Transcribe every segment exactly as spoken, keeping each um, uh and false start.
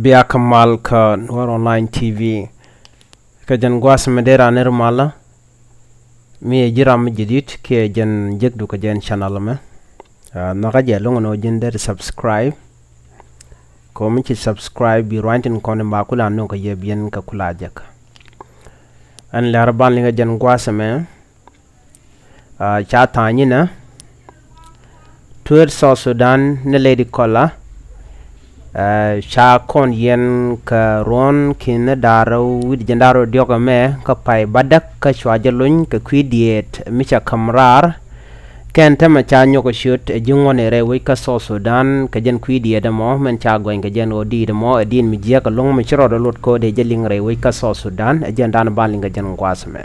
Bia kä mal kä Nuer Online T V. Kɛ jɛn gua̱a̱th mɛ dee ran ni ri malä. Mi ɛ ji̱ ram mi jadid kiɛ jɛn jekdu kɛ jɛn channel mɛ. Ah, nhɔkä jɛ loŋ ni wä ji̱n dee subscribe. Kɛ mi ci subscribe bi ruany tin kɔn in ba kula nööŋ kɛ yɛ biɛn kɛ kula jek. Ɛn lɛr ban liŋ kɛ jɛn gua̱a̱th mɛ. Ah, ca tha̱a̱ny inɛ tueer South Sudan ni Lady Kola. Ah, ca kɔn yɛn kɛ ruɔ̱n ki̱n ni da̱r wi̱cdɛ jiɛn da̱r diɔ̱k ɛmɛ kä pay bädäk kä cua jɛ lony kɛ kui̱ dieet mi ca käm raar. Kɛn täämɛ ca nyɔk ɛ ciöt ɛ ji̱ ŋuɔ̱tni rɛy wec kä South Sudan kɛ jɛn kui̱ dieet ɛmɔ mɛn ca gɔny kɛ jɛn ɣöö diit ɛmɔ ɛ diit mi jiääk ɛlɔ̱ŋ mi ci rɔɔdɛ luɔt ko̱dɛ jɛ liŋ rɛy wec kä South Sudan ɛ jɛn dan ban liŋ kɛ jɛn gua̱a̱th ɛmɛ.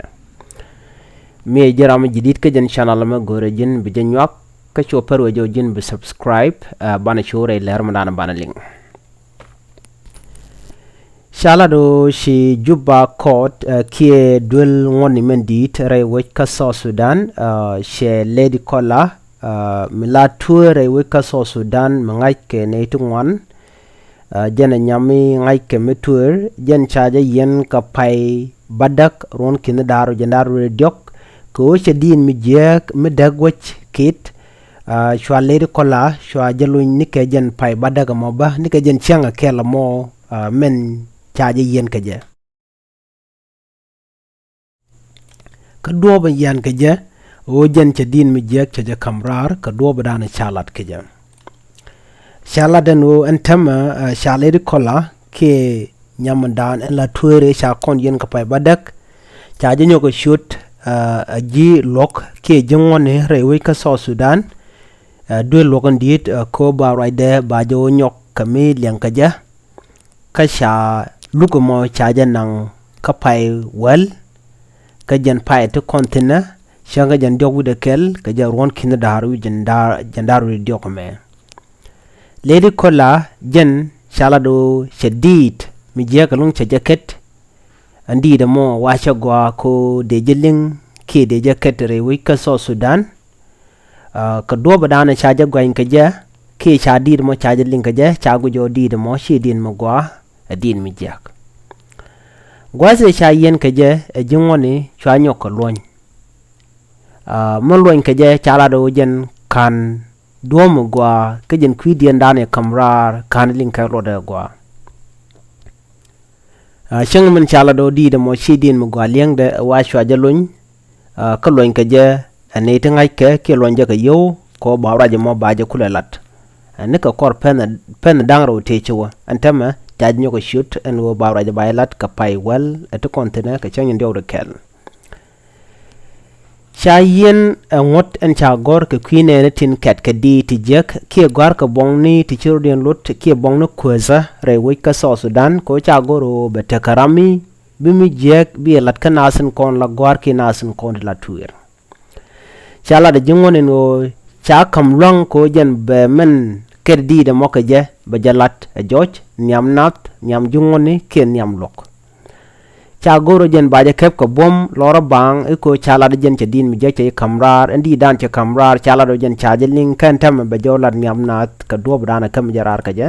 Mi ɛ ji̱ ram mi jadid kä jɛn channel mɛ go̱rɛ ji̱n bi jɛ nyuak kä cu pär wee jɛ wä ji̱n bi subscribe, ah, banɛ cu rɛy lɛr mi dan banɛ liŋ. Ca lat ɣöö ci Juba Court, ah, kiɛ duel ŋuɔ̱tni mɛn di̱i̱t rɛy wec kä South Sudan, ah, cɛ Lady Kola, ah, mi la tueer rɛy wec kä South Sudan mi ŋa̱ckɛ nɛy ti ŋuan. Ah, jɛn ɛ nyam mi ŋa̱ckɛ mi tueer, jɛn ca jɛ yiɛn kɛ pay bädäk ruɔ̱n ki̱n da̱r wi̱cdɛ jiɛn da̱r diɔ̱k. Kɛ ɣöö cɛ diit mi jiääk mi däk wec ki̱t, ah, cua Lady Kola cua jɛ lony nikɛ jɛn pay bädäk ɛmɔ bä, nikɛ jɛn cäŋ ɛ kɛl ɛmɔ, ah, mɛn ca jɛ yiɛn kɛ jɛ. Kä duɔ̱ɔ̱p in yian kɛ jɛ ɣöö jɛn cɛ diit mi jiääk cɛ jɛ ka̱m raar kɛ duɔ̱ɔ̱p in dan ca lat kɛ jɛ. Ca lat ɛn ɣöö ɛn täämɛ, ah, ca Lady Kola kiɛ nyam in dan ɛn la tueeri ca kɔn yiɛn kɛ pay bädäk. Ca jɛ nyɔk ɛ ciöt, ah, ɛ ji̱ luɔ̱k kiɛ ji̱ ŋuɔ̱tni rɛy wec kä South Sudan. Ah, duel luɔ̱k in di̱i̱t, ah, kɛ ɣöö ba ruacdɛ ba jɛ wä nyɔk kɛ mi liɛŋ kɛ jɛ. Kä ca luk ɛmɔ ca jɛ naŋ kä pay wäl. Kä jɛn pay ti kɔn thi̱n ɛ cäŋ kä jɛn diɔ̱k wi̱cdɛ kɛl kɛ jɛn ruɔ̱n ki̱n da̱r wi̱cdɛ jiɛn da̱r, jiɛn da̱r wi̱cdɛ diɔ̱k ɛmɛ. Lady Kola jɛn ca lat ɣöö cɛ diit mi jiääk ɛlɔ̱ŋ cɛ jɛ ket. Ɛn diit ɛmɔ wa cɛ gɔaa kɛ ɣöö dee jɛ liŋ kiɛ dee jɛ ket rɛy wec kä South Sudan. Ah, kɛ duɔ̱ɔ̱p in dan ca jɛ gɔany kɛ jɛ kiɛ ca diit ɛmɔ ca jɛ liŋ kɛ jɛ, ca guic ɣöö diit ɛmɔ /ciɛ diit mi gɔaa, ɛ diit mi jiääk. Gua̱a̱th ëë ca yiɛn kɛ jɛ ɛ ji̱ ŋuɔ̱tni cua nyɔk kɛ luɔ̱ny. Ah, mi luɔ̱ny kɛ jɛ ca lat ɣöö jɛn /ka̱n duɔ̱ɔ̱p mi gɔaa kä jɛn kui̱diɛn dan ɛ ka̱m raar, /ka̱n liŋ kɛ luɔtdɛ gɔaa. Ah, cäŋ min ca lat ɣöö diit ɛmɔ /ciɛ diit mi gɔaa liɛŋdɛ, ɛ wa cua jɛ lony. Ah, kä luɔ̱ny kɛ jɛ ɛ nɛy ti ŋa̱ckɛ kiɛ luɔ̱ny jɛ kɛ yio̱w kɛ ɣöö ba ruac ɛmɔ ba jɛ kulɛ lat. Ah, nikɛ kɔr pɛn, pɛn da̱ŋ rɛw tëë ci wä ɛn täämɛ ca jɛ nyɔk ɛ ciöt ɛn ɣöö ba ruac ɛ ba jɛ lat kɛ pay wäl ɛ ti kɔn thi̱n ɛ kɛ cäŋ jiɛn diɔ̱k wi̱cdɛ kɛl. Ca yiɛn ɛ ŋuɔ̱t ɛn ca gɔ̱r kɛ kui̱ nɛɛni tin kɛt kɛ diit ti jiäk kiɛ gɔ̱a̱r kɛ buɔ̱ŋni ti ci rɔ̱diɛn luɔt kiɛ buɔ̱ŋni kuäthä rɛy wec kä South Sudan kɛ ɣöö ca gɔ̱r ɣöö bɛ tekɛ ram mi bi mi jiääk bi ɛ lat kä naath tin kɔn la gɔ̱a̱r kiɛ naath tin kɔn ti la tueer. Ca lat ɛ ji̱ ŋuɔ̱tni ɛn ɣöö ca ka̱m lua̱ŋ kɛ ɣöö jɛn bɛ mɛn kɛt diit ɛmɔ kɛ jɛ bɛ jɛ lat ɛ jɔc nhiam naath, nhiam ji̱ ŋuɔ̱tni kiɛ nhiam luɔ̱k. Ca go̱r ɣöö jɛn ba jɛ kɛp kɛ buɔ̱m lɔrä baaŋ i̱ kɛ ɣöö ca lat ɣöö jɛn cɛ diit mi jiääk cɛ jɛ ka̱m raar, ɛn diit dan cɛ ka̱m raar ca lat ɣöö jɛn ca jɛ liŋ kä ɛn täämɛ bɛ jɛ wä lat nhiam naath kɛ duɔ̱ɔ̱p in dan ɛ käm jɛ raar kɛ jɛ.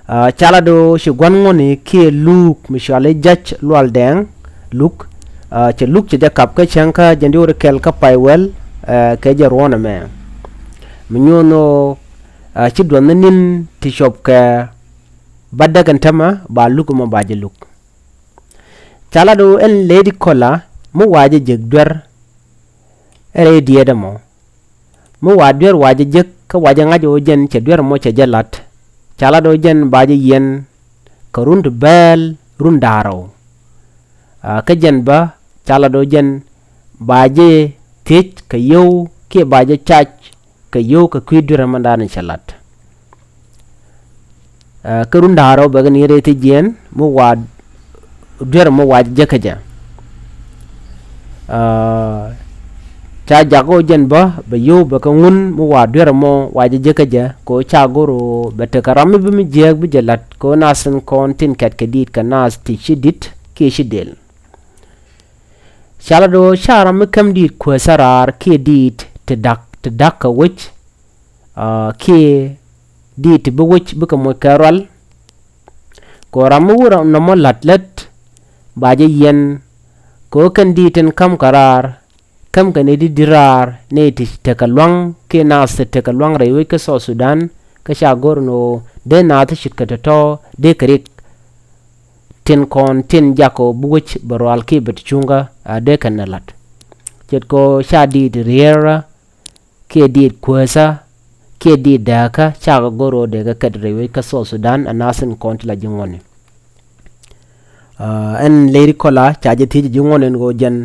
Ah, ca lat ɣöö ci gua̱n ŋuɔ̱tni kiɛ Luk mi cɔal i̱ Jac Lual Dɛŋ, Luk, ah, cɛ Luk cɛ jɛ kap kä cäŋ kä jɛn diɔ̱k wi̱cdɛ kɛl kä pay wäl, eh, kɛ jɛ ruɔ̱n ɛmɛ. Mi nyuɔ̱n ɣöö, ah, ci duɔth ni ni̱n ti cop kɛ bädäk ɛn täämɛ ba Luk ɛmɔ ba jɛ luk. Ca lat ɣöö ɛn Lady Kola mi wa jɛ jek duer ɛ rɛy diet ɛmɔ. Mi wa duer wa jɛ jek kä wa jɛ ŋa̱c ɣöö jɛn cɛ duer ɛmɔ cɛ jɛ la̱t. Ca lat ɣöö jɛn ba jɛ yiɛn kɛ run ti bɛɛl run da̱ŋ rɛw. Ah, kä jɛn bä ca lat ɣöö jɛn ba jɛ thiec kɛ yio̱w kiɛ ba jɛ cac kɛ yio̱w kɛ kui̱ duer ɛmɔ dan cɛ la̱t. Ah, kä run da̱ŋ rɛw bɛ kɛ ni rɛy ti jiɛn mi wa duer ɛmɔ wa jɛ jek kä jɛ. Ah, ca jak ɣöö jɛn bä bɛ yio̱w bɛ kɛ ŋun mi wa duer ɛmɔ wa jɛ jek kä jɛ kɛ ɣöö ca go̱r ɣöö bɛ tekɛ ram mi bi mi jiääk bi jɛ la̱t kɛ ɣöö naath tin kɔn tin kɛt kɛ diit kɛ naath ti ci di̱t kiɛ ci dël. Ca lat ɣöö ca ram mi käm diit kuäthä raar kiɛ diit ti da̱k, ti da̱k kɛ wec, ah, kiɛ diit ti bi wec bikɛ moc kɛ rual. Kɛ ɣöö ram mi wä nɔmɔ la̱t lät ba jɛ yiɛn kɛ ɣöö kɛn diit tin ka̱mkɛ raar, ka̱mkɛ nɛy ti di̱t raar, nɛy ti tekɛ lua̱ŋ kiɛ naath ti tekɛ lua̱ŋ rɛy wec kä South Sudan. Kä ca go̱r ɛn ɣöö dee naath ti ce̱tkɛ tɔ̱tɔ̱ dee kɛ riɛk tin kɔn tin jakɔ bi wec bɛ rual kiɛ bɛ ti cuŋkä, a dee kɛn ɛ la̱t. Ce̱tkɛ ɣöö ca diit riɛɛrä kiɛ diit kuääthä kiɛ diit dääkä cakɛ go̱r ɣöö dee kɛ kɛt rɛy wec kä South Sudan, a naath tin kɔn ti la ji̱ ŋuɔ̱tni. Ɛn Lady Kola ca jɛ thiec ji̱ ŋuɔ̱tni ɛn ɣöö jɛn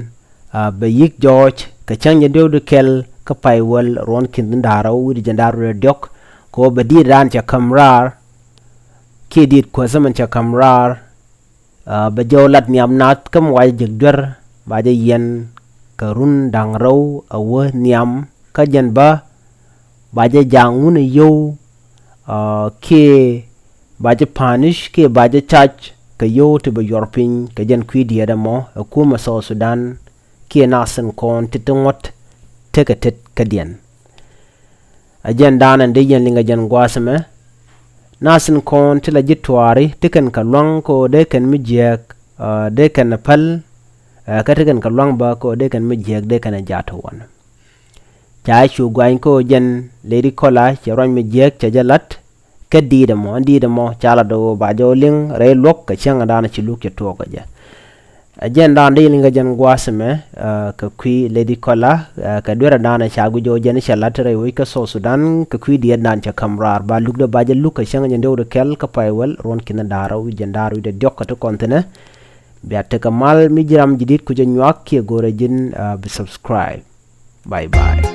bɛ yi̱k jɔɔc kɛ cäŋ jɛn diɔ̱k di kɛl kä pay wäl ruɔ̱n ki̱n da̱ŋ rɛw wi̱cdɛ jiɛn da̱ŋ rɛw diɔ̱k, kɛ ɣöö bɛ diit raan cɛ ka̱m raar kiɛ diit kuääthä min cɛ ka̱m raar, bɛ jɔw lat nhiam naath kä mi wa jɛ jek duer, ba jɛ yiɛn kɛ run da̱ŋ rɛw a wä nhiam. Kä jɛn bä ba jɛ ja̱a̱ŋ wun a yio̱w, kiɛ ba jɛ punish kiɛ ba jɛ charge kɛ yio̱w ti bɛ yuɔr piny kɛ jɛn kui̱ diɛɛt ɛmɔ ɛ kumɛ South Sudan kiɛ naath tin kɔn ti ti ŋuɔ̱t tekɛ tet kädiɛn. A jɛn daanɛ dee yɛn liŋ a jɛn gua̱a̱th ɛmɛ. Naath tin kɔn ti la ji̱ tuaari ti kɛn kɛ lua̱ŋ kɛ ɣöö dee kɛn mi jiääk, dee kɛn ɛ päl, kä ti kɛn kɛ lua̱ŋ bä kɛ ɣöö dee kɛn mi jiääk dee kɛn ɛ jaat ti wanɛ. Ca cu gua̱ny kɛ ɣöö jɛn Lady Kola cɛ ruac mi jiääk cɛ jɛ la̱t. Kä diit ɛmɔ, ɛn diit ɛmɔ ca lat ɣöö ba jɛ wä liŋ rɛy luɔ̱k kɛ cäŋ daanɛ ci luk cɛ tuɔɔk kɛ jɛ. Ɛ jɛn daanɛ dee yɛn liŋ kɛ jɛn gua̱a̱th ɛmɛ kɛ kui̱ Lady Kola, kɛ duerɛ daanɛ ca guic ɣöö jɛn cɛ la̱t rɛy wec kä South Sudan kɛ kui̱ diɛɛt daanɛ cɛ ka̱m raar, ba lukdɛ ba jɛ luk kɛ cäŋ jɛn diɔ̱k di kɛl kä pay wäl ruɔ̱n ki̱n da̱ŋ rɛw wi̱cdɛ jiɛn da̱ŋ rɛw wi̱cdɛ diɔ̱k kɛ ti kɔn thi̱nɛ. Bia tekɛ mal mi ji̱ ram ji̱ di̱t ku jɛ nyuak kiɛ go̱rɛ ji̱n bi subscribe. Bye bye.